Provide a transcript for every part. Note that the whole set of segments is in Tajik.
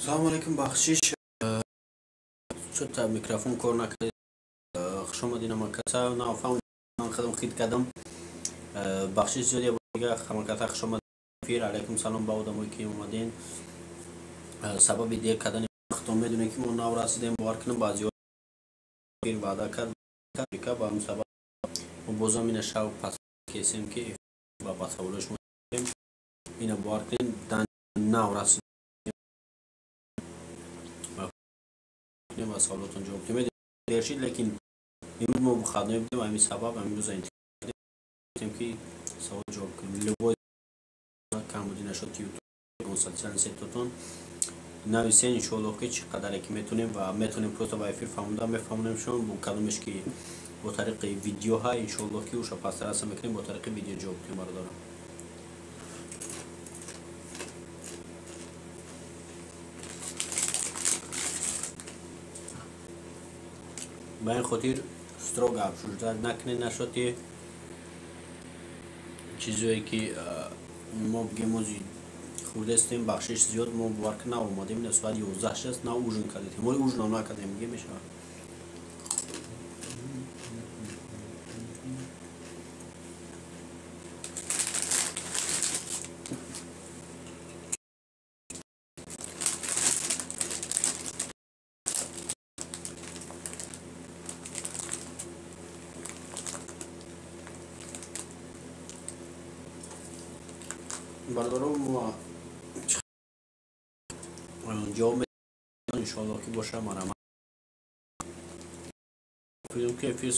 Салому алейкум, бахшиш, чӯта микрофон кор накард. Хуш омадин ҳамакаса. Нафаҳмидам, ман худам хит кардам. Бахшиш зиёд дига ҳамакаса, хуш омадин эфир. Алейкум салом ба одамое ки омадин. Сабаби дер кардани худтон медонем, ки мо нав расидем, бовар кунем, баъзеҳо эфир ваъда кард, ба ҳамин сабаб мо бозам ина шав пас кесем, ки ба саволои шумо ина, бовар кунем, нав расидем ва саволотон ҷавоб дем. Дер шид, лекин имрӯз мо выходной будем, ҳамин сабаб ҳамин рӯза интихоб ки савол ҷавоб кунем. Любой камбудӣ нашуд, ки ютуб, социальный сеть отон нависен, иншоаллоҳ, ки чӣ қадаре ки метонем ва метонем, просто ба эфир фаҳмонда мефаҳмонем шумо. Бо кадомеш ки бо тариқи видеоҳа, иншоаллоҳ, ки уша пасраса мекунем, бо тариқи видео ҷавоб кунем, бародарам. Ба ин хотир строго обсуждать накунед нашоти чизое ки мо бигем ози хурдестем. Бахшиш зиёд, мо, бовар ки, нав омадем, ина соат 11 шаст, нав ужин кардем, моли ужин ам накардем, миге мешавад. Бародаро, мо ҷавоб иншоаллоҳ, ки боша марама ки эфир.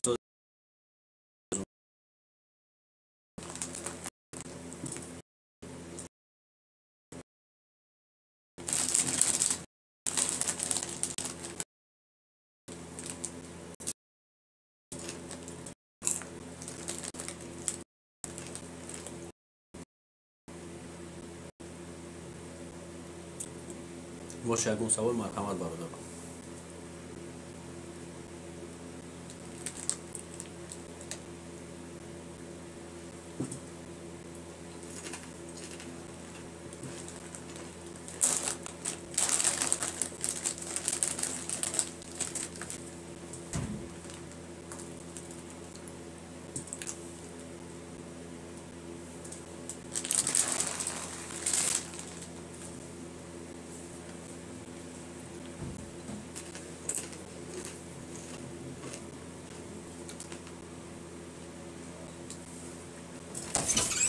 Боша ягон савол, марҳамат, бародар.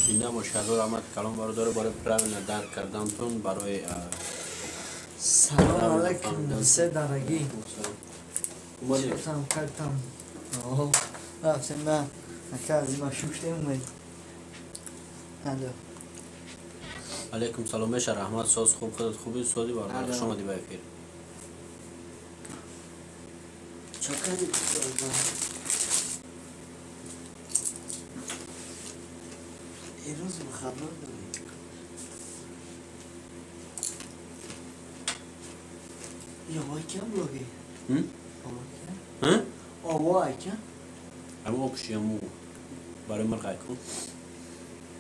Зинда боши, ҳазор раҳмат калом, бародаро, барои правильно дарк кардантон, барои Салом алейкум, все дорогие. Что там, как там? О, рафтем на ака зима шуштем омадем. Алло. Алейкум салом, меша, раҳмат, соз, хуб, худат хуби, сози, бародар, хуш омадӣ ба эфир. Чо кардӣ? Имрӯз выходной дорем. Ё кам блоги? Ово айка? Ҳамун обши, ҳаму барои мирғай кун.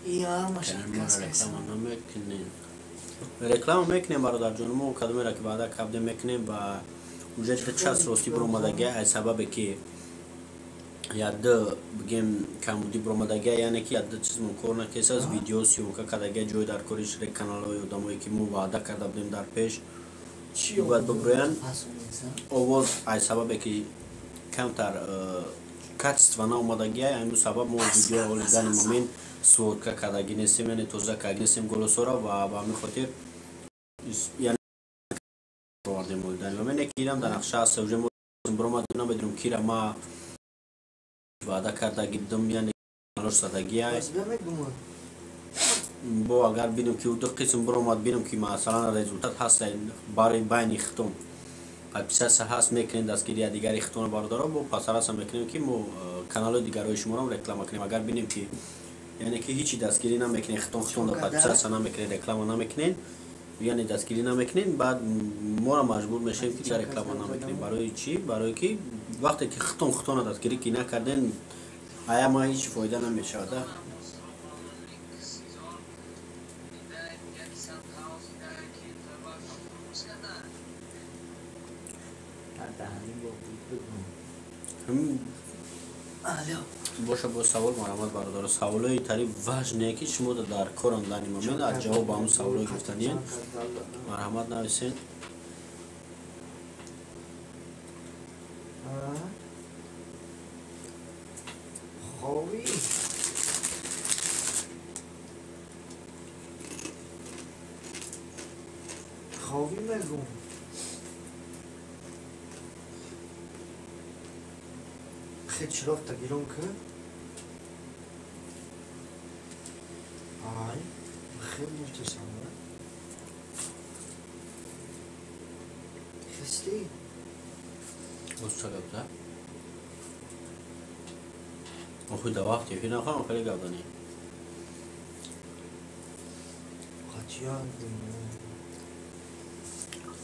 Ия, Мо реклама намекунем. Реклама мекунем, бародарҷон, мо кадомеро ки ваъда кардем, мекунем ва уже час ростӣ биромадагия, аз сабабе ки ядда бигем камбудӣ биромадагия, яъне ки ядда чизмон кор накесааст, видео съёмка кардагия, ҷои дар кориш каналҳои одамое ки мо ваъда карда будем дар пеш бояд бибироянд. Овоз аз сабабе ки камтар качество наомадагия, ҳамин сабаб мо видео ҳоли данный момент сводка кардагӣ нестем, яъне тоза кардагӣ нестем голосо ро, ва ба ҳамин хотир яъне овардем ҳоли данный момент. Ки инам дар нақша аст, уже мо биромадем, намедонем кира ма ваъда кардагӣ будам, яъне задагия. Бо агар бинем, ки ду қисм биромад, бинем, ки масалан результат ҳаст, барои байни хитом подписаться ҳаст, мекунем дастгирия дигари хитона, бародаро, бо пасараса мекунем, ки мо каналҳои дигарои шуморо реклама кунем. Агар бинем, ки яъне ки ҳичи дастгирӣ намекунем, хитон хитонда подписаться намекунем, реклама намекунем, яъне дастгирӣ намекунем, баъд моро маҷбур мешавем, ки реклама намекунем. Барои чӣ? Барое ки вақте ки хитон хитона дастгирӣ ки накардем, ая ма ҳеҷ фоида намешавад. Боша бо савол марҳамат бародаро. Саволои тари важне ки шумо дар корам дани момент аз ҷавоб ба ҳамун саволое гуфтаниен. Марҳамат нависен. Хови. Хови мегум. Хел чирофта гирон ки. Ай, хел муфтесам. Хести? Боз ча гап зад? Охи да вақти эфир нахоҳам хеле гап занӣ.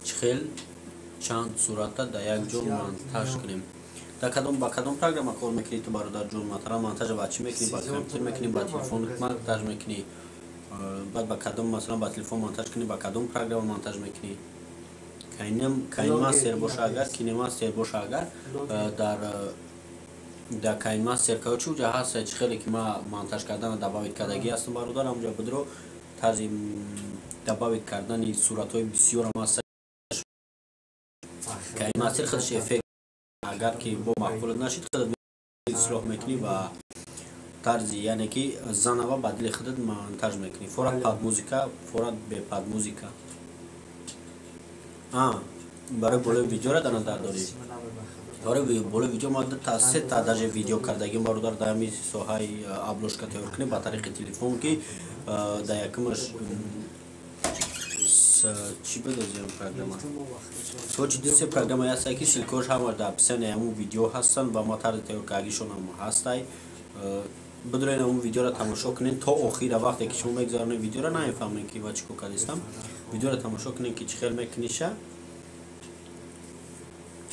Чӣ хел чанд сурата дар як ҷо монтаж кунем? Дар кадом ба кадом программа кор мекунӣ ту бародарҷон? Масалан монтажа ба чӣ мекунӣ? Ба компютер мекунӣ, ба телефон монтаж мекунӣ? Баъд ба кадом масалан ба телефон монтаж кунӣ, ба кадом программа монтаж мекунӣ? KineMaster боша агар, KineMaster боша агар, дар KineMaster короче уҷа ҳаст чӣ хеле ки ма монтаж кардана добавить кардагӣ ҳастам бародар, ҳамуҷа будро тарзи добавить кардани суратҳои бисёрам ҳаст. KineMaster худаш эффект агар ки бо мақбулат нашид худат ислоҳ мекунӣ ва тарзи яъне ки занава ба дили худат монтаж мекунӣ. Форат под музыка, форат бе под музыка. Барои болои видеора дар назар дорӣ? Барои болои видео ма та се та даже видео кардагим бародар дар ҳамин соҳаи обложка тайёр кунем ба тариқи телефон ки дар якумаш чӣ бидозем программа. Короче ду се программа ҳастае ки ссылкаҳош ҳамаш дар описанияи ҳамун видео ҳастанд ва ма тарзи тайёр кардагишонам ҳастай. Бидорен ҳамун видеоро тамошо кунед то охира. Вақте ки шумо мегузаронед видеоро намефаҳмед ки ва чӣ кор кардистам. Видеоро тамошо кунед ки чӣ хел мекуниша.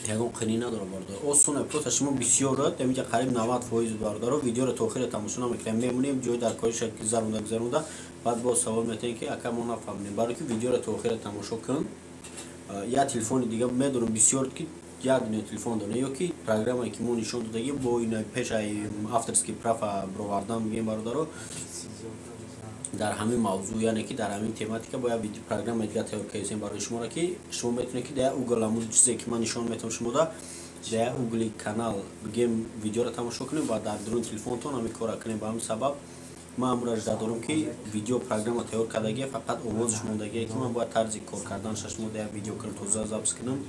Ягон қинӣ надорад бародар. Осоне, просто шумо бисёр инҷа қариб 90% бародаро видеоро то охира тамошо намекунем. Мемонем ҷои дар кориша гузаронда гузаронда, баъд боз савол метаҳем ки ака мо нафаҳмидем. Барои ки видеоро то охира тамошо кун. Я телефони дига медонам бисёр ки як дунё телефон дорем ё ки программае ки мо нишон додагим бо ина пешаи авторский права бировардан мегӯем бародаро. Дар ҳамин мавзӯъ яъне ки дар ҳамин тематика бояд программа дига тайёр кардем барои шуморо ки шумо метавонед ки дар як угл ҳамун чизе ки ман нишон метавам шумода дар як угли канал бигем видеоро тамошо кунем ва дар дуруни телефонтон ҳамин корро кунем. Ба ҳамин сабаб ман амраш дорам ки видео программа тайёр кардагия, фақат овозаш мондагие ки ман бояд тарзи кор карданашро шумо дар як видео кунам, тоза запис кунам.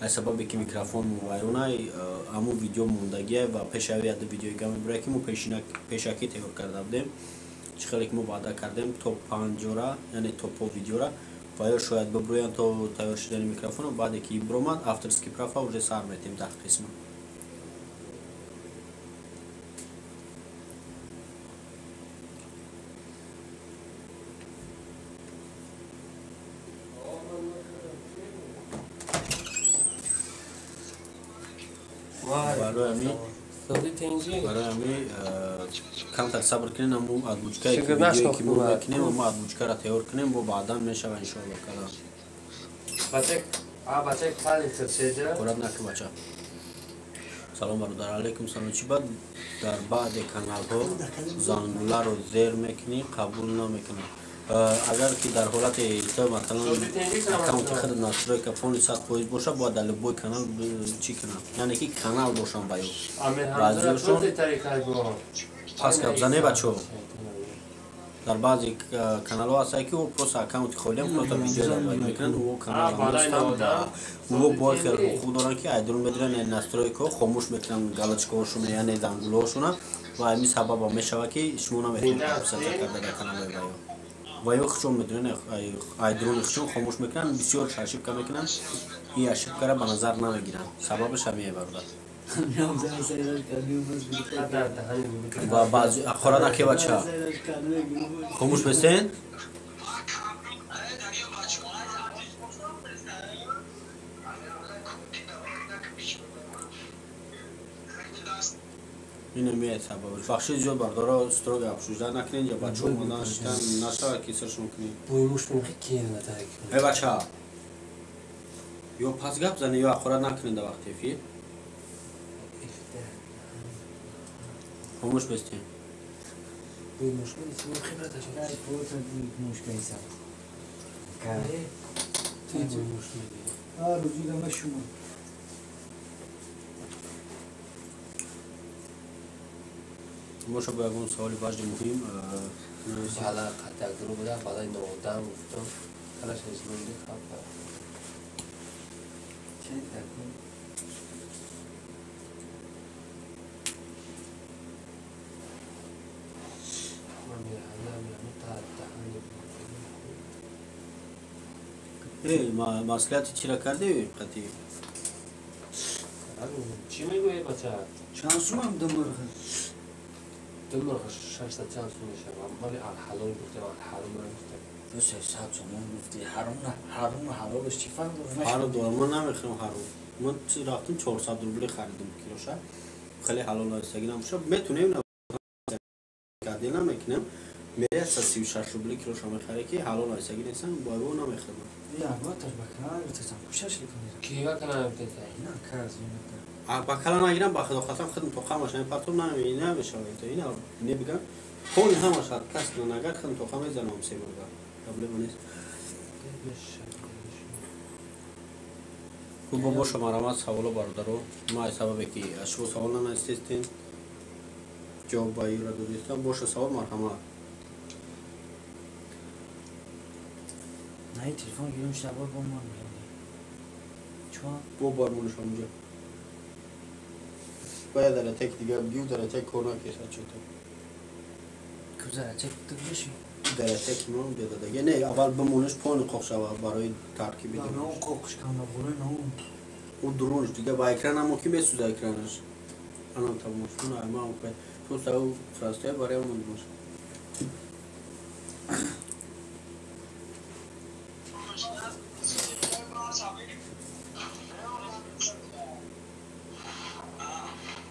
Аз сабабе ки микрофон вайронай, ҳамун видео мондагие ва пешави яд видеои га мебурад ки мо пешакӣ тайёр карда будем. Чӣ хеле ки мо ваъда кардем то панҷора, яъне то по видеора ва ё шояд бибурӯянд то тайёр шудани микрофона. Баъде ки биромад авторский права уже сар метем даҳ қисма. Барои ҳамин камтар сабр кунед, ҳамун озвучкае ки видеое ки мо мекунем, ҳамун озвучкаро тайёр кунем, бо баъдан мешава иншоалло када. Қурат наки бача. Салом бародар, алайкум салом. Чӣ бад дар баъде каналҳо зангуларо зер мекунӣ, қабул намекунӣ? Агар ки дар ҳолати то масалан аккаунти худ настройка полный 100% боша, бояд дар любой канал чӣ кунам, яъне ки канал бошам ба ё баъзеашон пас гап зане бачо. Дар баъзе каналҳо ҳастанд ки ӯ просто аккаунти холиам просто видео добавить мекунанд, ӯ канал ҳастанд ва ӯ бояд хеле ҳуқуқ доранд ки айдрун медиранд, яъне настройкаҳо хомӯш мекунанд галочкаҳошона, яъне зангулаҳошона ва ҳамин сабаба мешавад ки шумо наметавонед подписаться карда дар каналҳои ба ё. Ва ё худшон медонанд, айдруни худшон хомӯш мекунанд, бисёр ошибка мекунанд, ин ошибкаро ба назар намегиранд. Сабабаш ҳамин бародар. Ва баъзи ақора наке бача. Хомӯш бесен? Ин меяд сабабаш. Бахши зиёд бардоро строго обсуждать накунед, ё бачаҳо мондан шитан нашавад ки сиршон кунед. Э бача. Ё пас гап зане, ё ҳақорат накунед дар вақти эфир. Хомӯш бестем. Боша бо ягон саволи важни муҳим. Бала қатъ буда, балаи ноодам гуфтам. Калаш исломди хапа. Маслиҳати чира кардӣ қатъи? Чӣ мегӯӣ, бача? Чанд сумам ду мурғ? Ду мурғ 600 чанд сум мешавад. Вале алҳалол гуфтем, алҳаром нагуфтем. Ду 300 сомон гуфтӣ. Ҳаром ҳаром ҳалолаш чӣ фарқ дорад? Ҳаром дорад. Ман намехӯрам ҳаром. Ман рафтам 400 рубли харидам килоша. Хеле ҳалол ҳастагӣ набошад. Метунем кардем намекунем. Мере 136 рубли килоша мехарӣ ки ҳалол ҳастагӣ нестам, бо ӯ намехӯрам. Я, вот аж бакала гуфтам, кушаш лекунӣ. Ки бакала гуфтам? На, кази. Бакала нагирам, ба худо қасам худам тоқа машина партом намешавад. Ина небигам. Пол ҳамаш кас нагар худам тоқа мезанам се бор. Проблема нест. Хуб боша марамат саволо бародаро. Ма сабабе ки аз шумо савол нанавистестен. Ҷавоб ба юра додистам. Боша савол марҳамат. На телефон гирим шаба бо ман меоди. Чо? Бо бармонаш онҷо. Бояд даратек дига бигю даратек кор накеса чето. Ку даратек ту биши? Даратек мо бедадаге. Не, аввал бимонаш пони қоқ шава барои таркиби. На, қоқш канда болои на. У дурунш дига ба экран амо ки месӯза экранаш. Анам тамош на ма у просто у фрасте барои мондмош.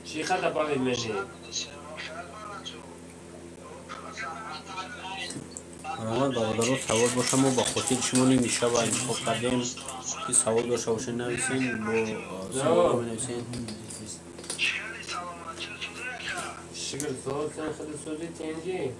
Чӣ хата павед мени? Марҳамат бародаро, савол боша мо ба хотири шумо ними шаба интихоб кардем ки савол дошта бошед нависен, бо савол менависен. Шукр, соз худи сози тенҷи.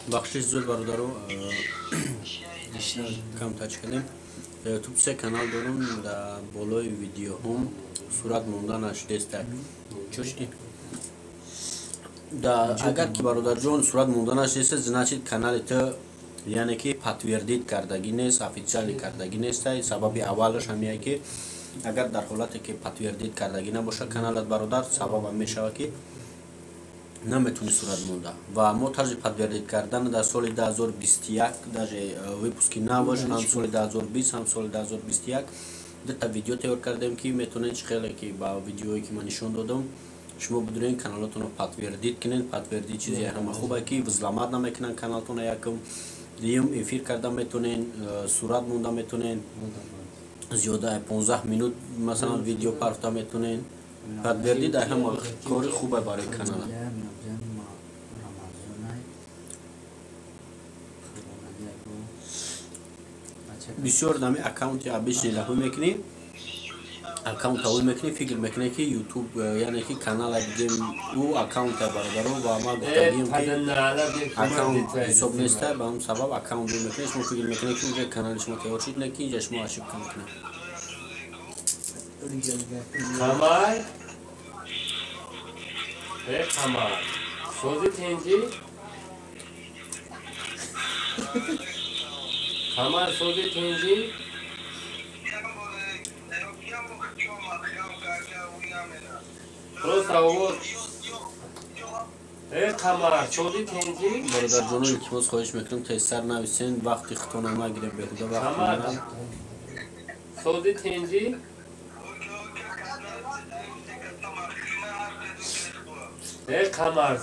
Бахшиш зуд бародаро, кам тач кардем. Дар ютуб се канал дорум, дар болои видеоҳом сурат монданаш неста. Чо шуди? Агар ки бародарҷон сурат монданаш неста, значит канали ту яъне ки подтвердить кардагӣ нест, официалӣ кардагӣ неста. Сабаби аввалаш ҳамия ки Агар дар ҳолате ки подтвердить кардагӣ набошад каналат, бародар, сабабам мешавад, ки наметавонӣ сурат монда. Ва мо тарзи подтвердить кардан дар соли 2021, даже выпуски наваш, ҳам соли 2020, ҳам соли 2021 дута видео тайёр кардем, ки метавонед чӣ хеле ки ба видеое ки ман нишон додам, шумо бидурен каналотонро подтвердить кунед. Подтвердить чизе ҳама хубе, ки взломать намекунанд каналтона. Якум, дуюм, эфир карда метавонен, сурат монда метавонен, зиёда 15 минут, масалан, видео парфта метавонен. Подтвердить дар ҳама кори хубе барои канала. Бисёр дами аккаунти обычный лаҳӯ мекунӣ, аккаунт ҳавӣ мекунӣ, фикр мекунӣ, ки ютуб, яъне ки канала бигем, ӯ аккаунта, бародаро. Ва ма гуфтагием, ки аккаунт ҳисоб неста. Ба ҳамн сабаб аккаунт мекунед, шумо фикр мекунед, ки уже канали шумо тайёр шид, не ки инҷа шумо ошибка мекунед. Қамар, э Қамар, сози тинҷӣ? Қамар, сози тинҷӣ? Просто овоз. Э Қамар, сози тинҷӣ? Бародарҷоно, илтимос, хоҳиш мекунам, тезтар нависен, вақти хитона нагирем, беҳуда вақт. Қамар, сози тинҷӣ? Э Қамар,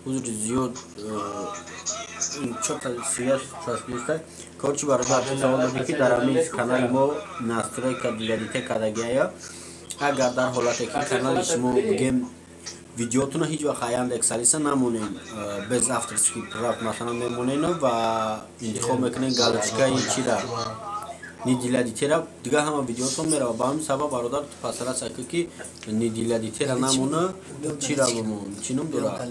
Узри зиёд, чота связь часписта. Короче, бародар, савол додӣ, ки дар ҳамин канали мо настройка для детей кардагиая. Агар дар ҳолате ки канали шумо, бигем, видеотуно ҳеҷ вақт Яндекс Алиса намонем, без авторский прав, масалан, мемонену ва интихоб мекунем галочкаи чира, не для детей-ра, дига ҳама видеотон мерава. Ба ҳамин сабаб, бародар, ту пасараса ки не для детей-ра намона, чира бимон, чӣ ном дора,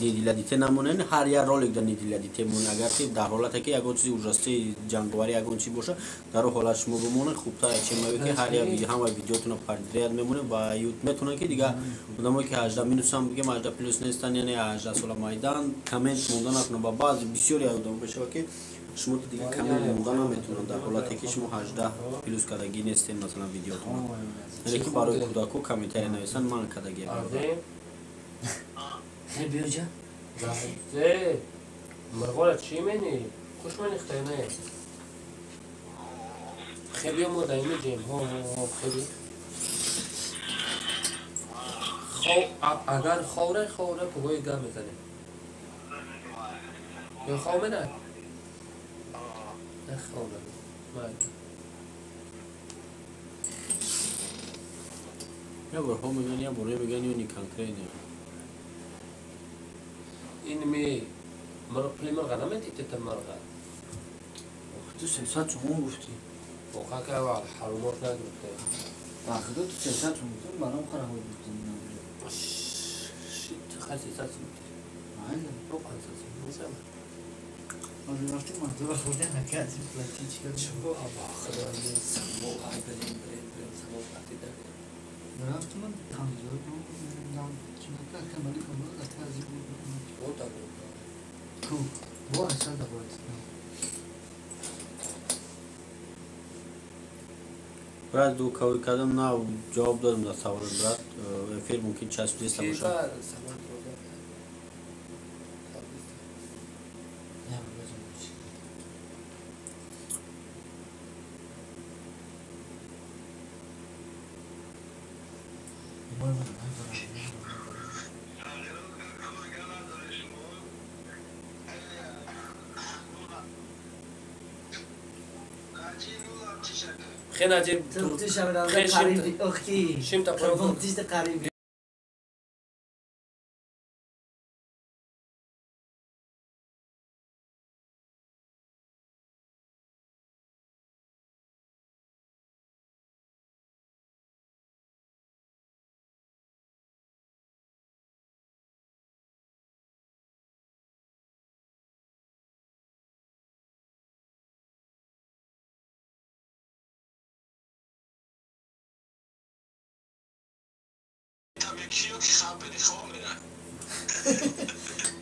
не для детей намонен, ҳар як ролик да не для детей монен. Агар ки дар ҳолате ки ягон чизи ужасти, ҷанговарӣ, ягон чиз боша, дар он ҳолат шумо бимонед хубтар, чем ки ҳар як ҳама видеотонро подряд мемонед. Ва метавонанд, ки дига одамое ки 18 минусам, бигем, 18 плюс нестанд, яъне 18 сола майдан, коммент монда накунанд. Ба баъзи бисёре одамо мешавад, ки шумо дига коммент монда наметавонанд дар ҳолате ки шумо 18 плюс кардагӣ нестед, масалан, видеотон, яъне ки барои кӯдако комментария нависанд ман кардагӣ. Биёҷа. Мырғора чӣ мени? Кушмани хтайне. Хеби мо дайми ҷем. Ҳо, ҳо, хеби. Хо, агар ховре, ховре пугои гап мезанем. Ё хов мена? Не ховре. Майда. Я бор хо меган, я бор меган, ё не конкретно. Ин ми пули мирға наметите та мирға. Ту 300 сомон гуфтӣ. Воқеа ка ҳарумот нагирифта. Ба худо ту 300 сомон гуфтӣ, барам хараход гуфтӣ. Шит, хай 300 сомон. Майда. Ро 500 сомон мешава. Ҳозир вақти мазора хӯрдем накардем платичка. Чо ба худо ин само барем барем барем само платида. Рафтам танзор нам чинака камали камал акази буд. Ота. Ку. Бо асал да бояд. Брат, ду каври кардам, на ҷавоб додам дар саволот, брат. Эфир мумкин часписта бошад.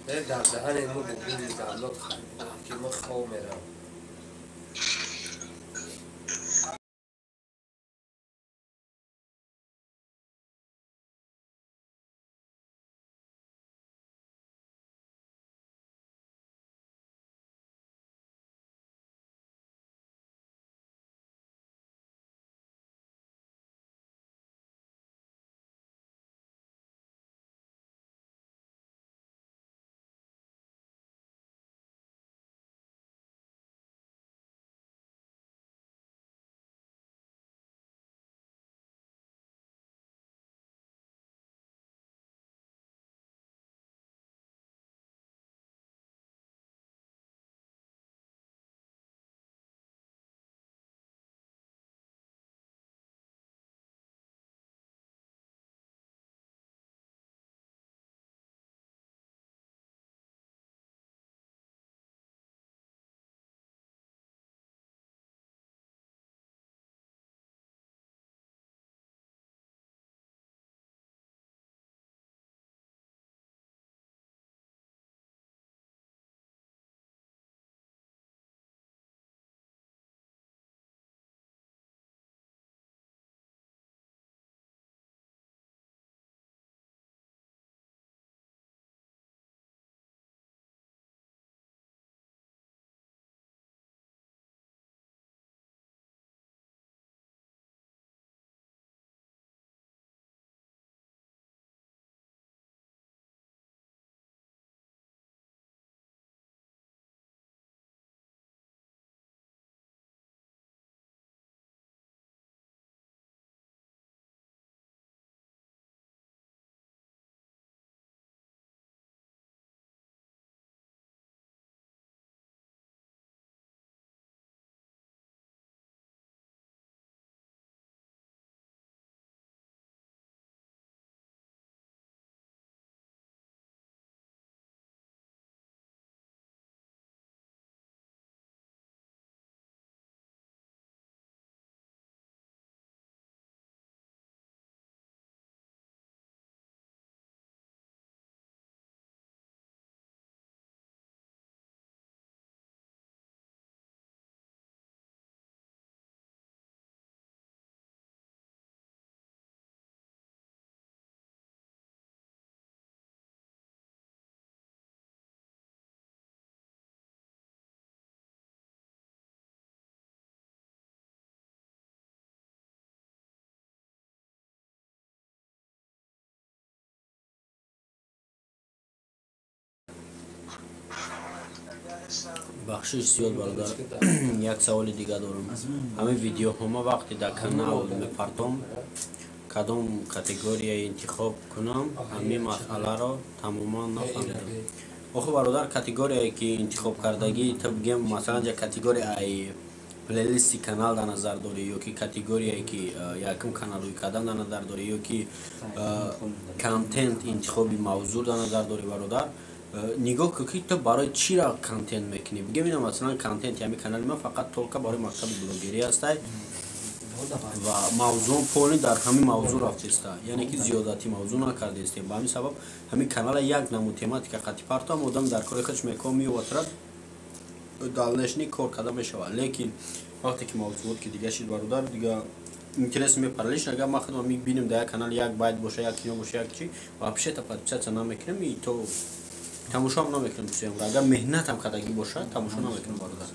خیلی дар даҳани мо бубини давлат ки мо хов меравам. Бахшиш зиёд, бародар, як саволи дига дорам. Ҳамин видеоҳома вақте дар канал мепартом, кадом категория интихоб кунам? Ҳамин масъаларо тамоман нафаҳмидам. Охи, бародар, категорияе ки интихоб кардагӣ ту, бигем, масалан, ҷа категория ай плейлисти канал дар назар дорӣ ё ки категорияе ки якум каналҳои кардан дар назар дорӣ, ё ки контент, интихоби мавзӯъ дар назар дорӣ? Бародар, нигоҳ кун, ки ту барои чиро контент мекунӣ. Бигем, ина, масалан, контенти ҳамин канали ман фақат только барои мақсади блогерӣ ҳастай ва мавзӯъ полный дар ҳамин мавзӯъ рафтеста, яъне ки зиёдатӣ мавзӯъ накардаистем. Ба ҳамин сабаб ҳамин канала як намуд тематика қати партоам, одам дар кори худш меком меоватрад, дальнейший кор карда мешавад. Лекин вақте ки мавзӯот ки дига шид, бародар, дига интерес мепара. Лично агар ман худам мебинем, дар як канал як байт боша, як кино боша, як чи, вообще-то подписаться намекунем и то тамошоам намекунем. Дӯстоям, агар меҳнатам кардагӣ бошад, тамошо намекунем, бародар.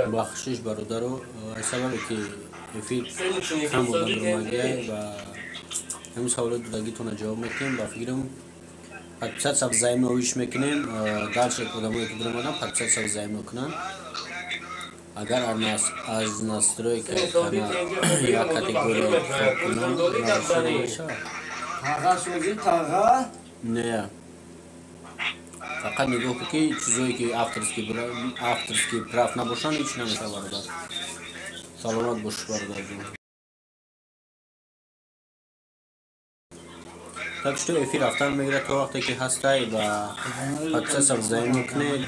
Бахшиш, бародаро, сабабе ки эфир кам бударомагиай ва Ҳамин саволои додагитона ҷавоб мекунем. Ба фикрам, подписаться взаимно виш мекунем. Дальше одамое ки биромадан, подписаться взаимно кунанд. Агар аз настройка канал як категория интихоб кунам, мешавад? Таға созӣ, таға. Не, фақат нигоҳ кун, ки чизое ки авторский прав набошанд, ҳеч намешавад, бародар. Саломат бош, бародарҷон. Так что эфир рафтан мегирад то вақте ки ҳастай ва подписаться взаимно кунед,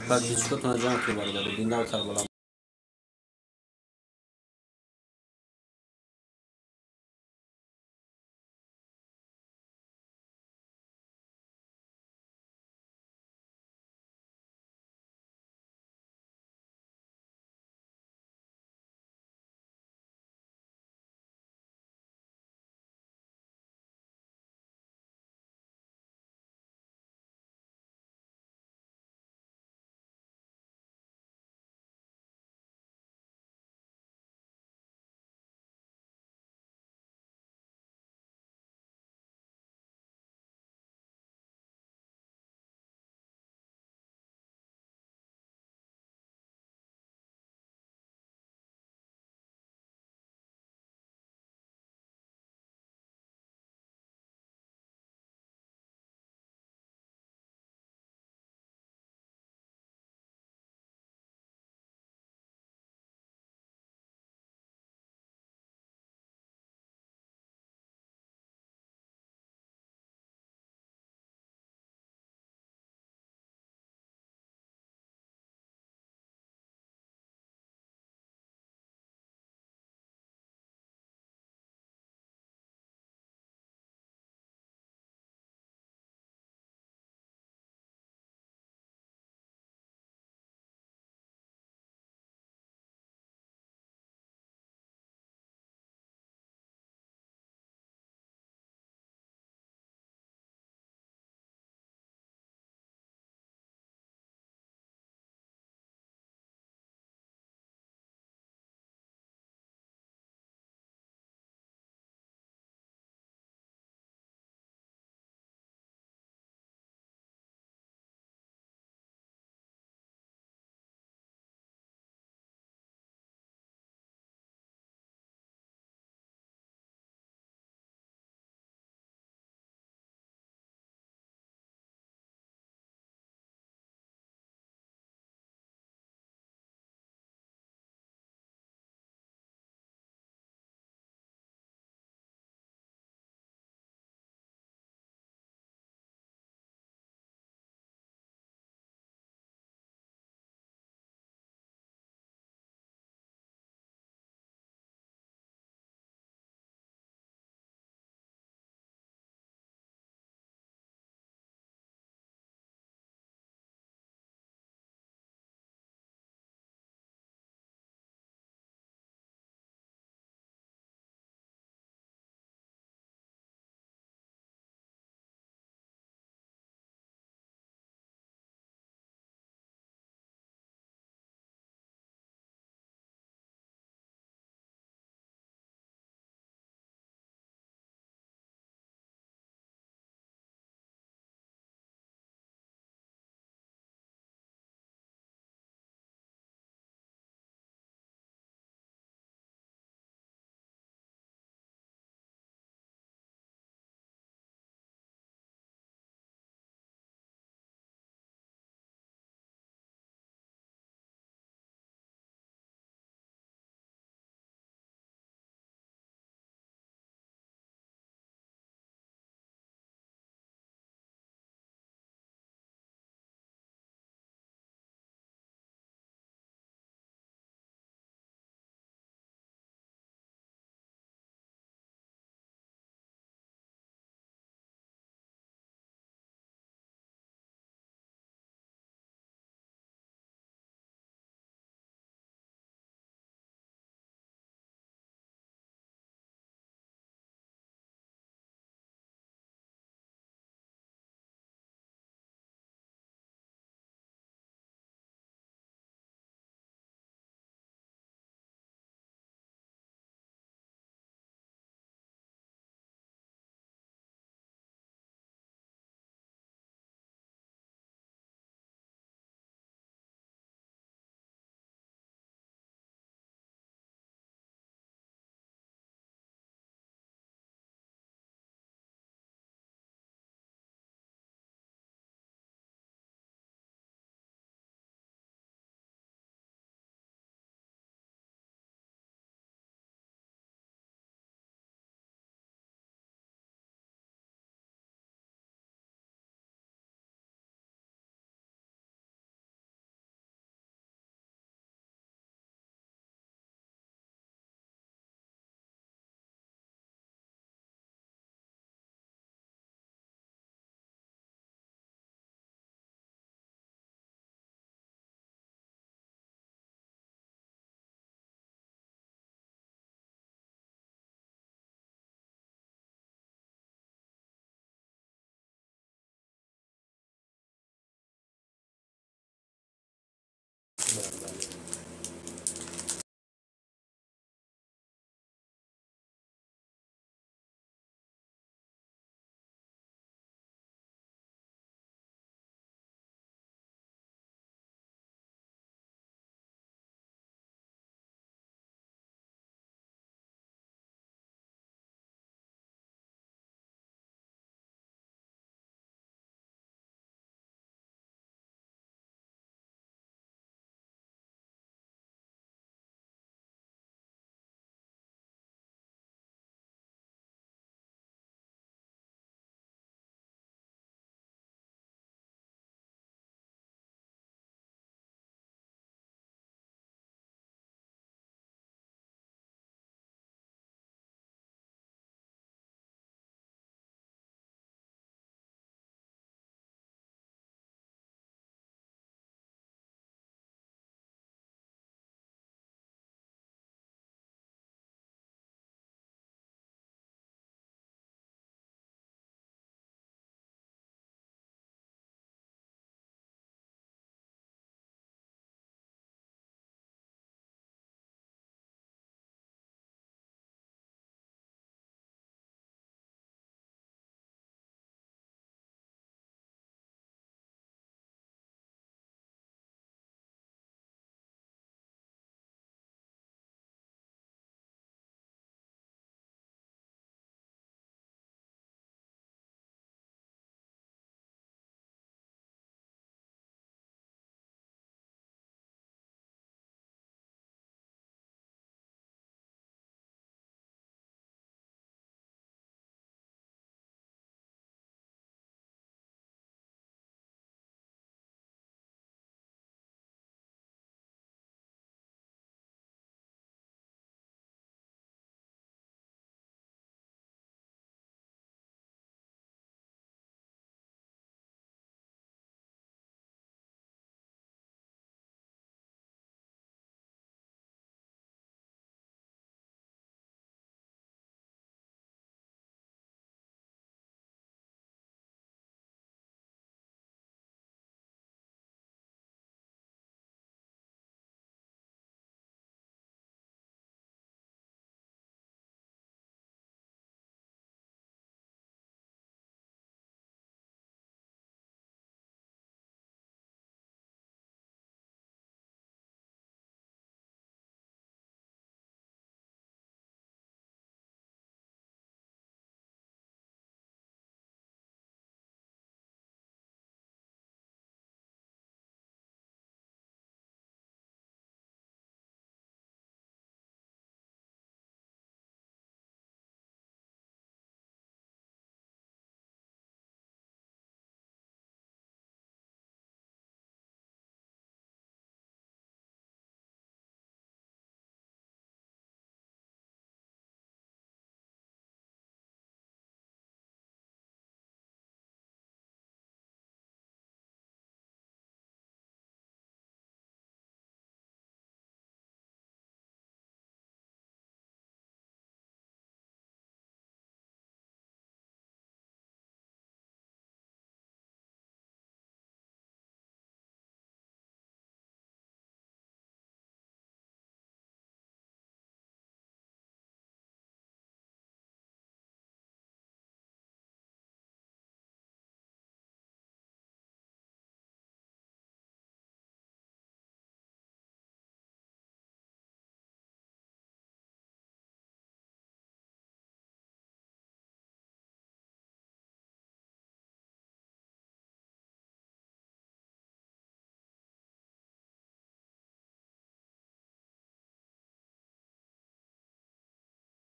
подписчикотона ҷамъ кунед, бародаро. Диндар сарбаланд.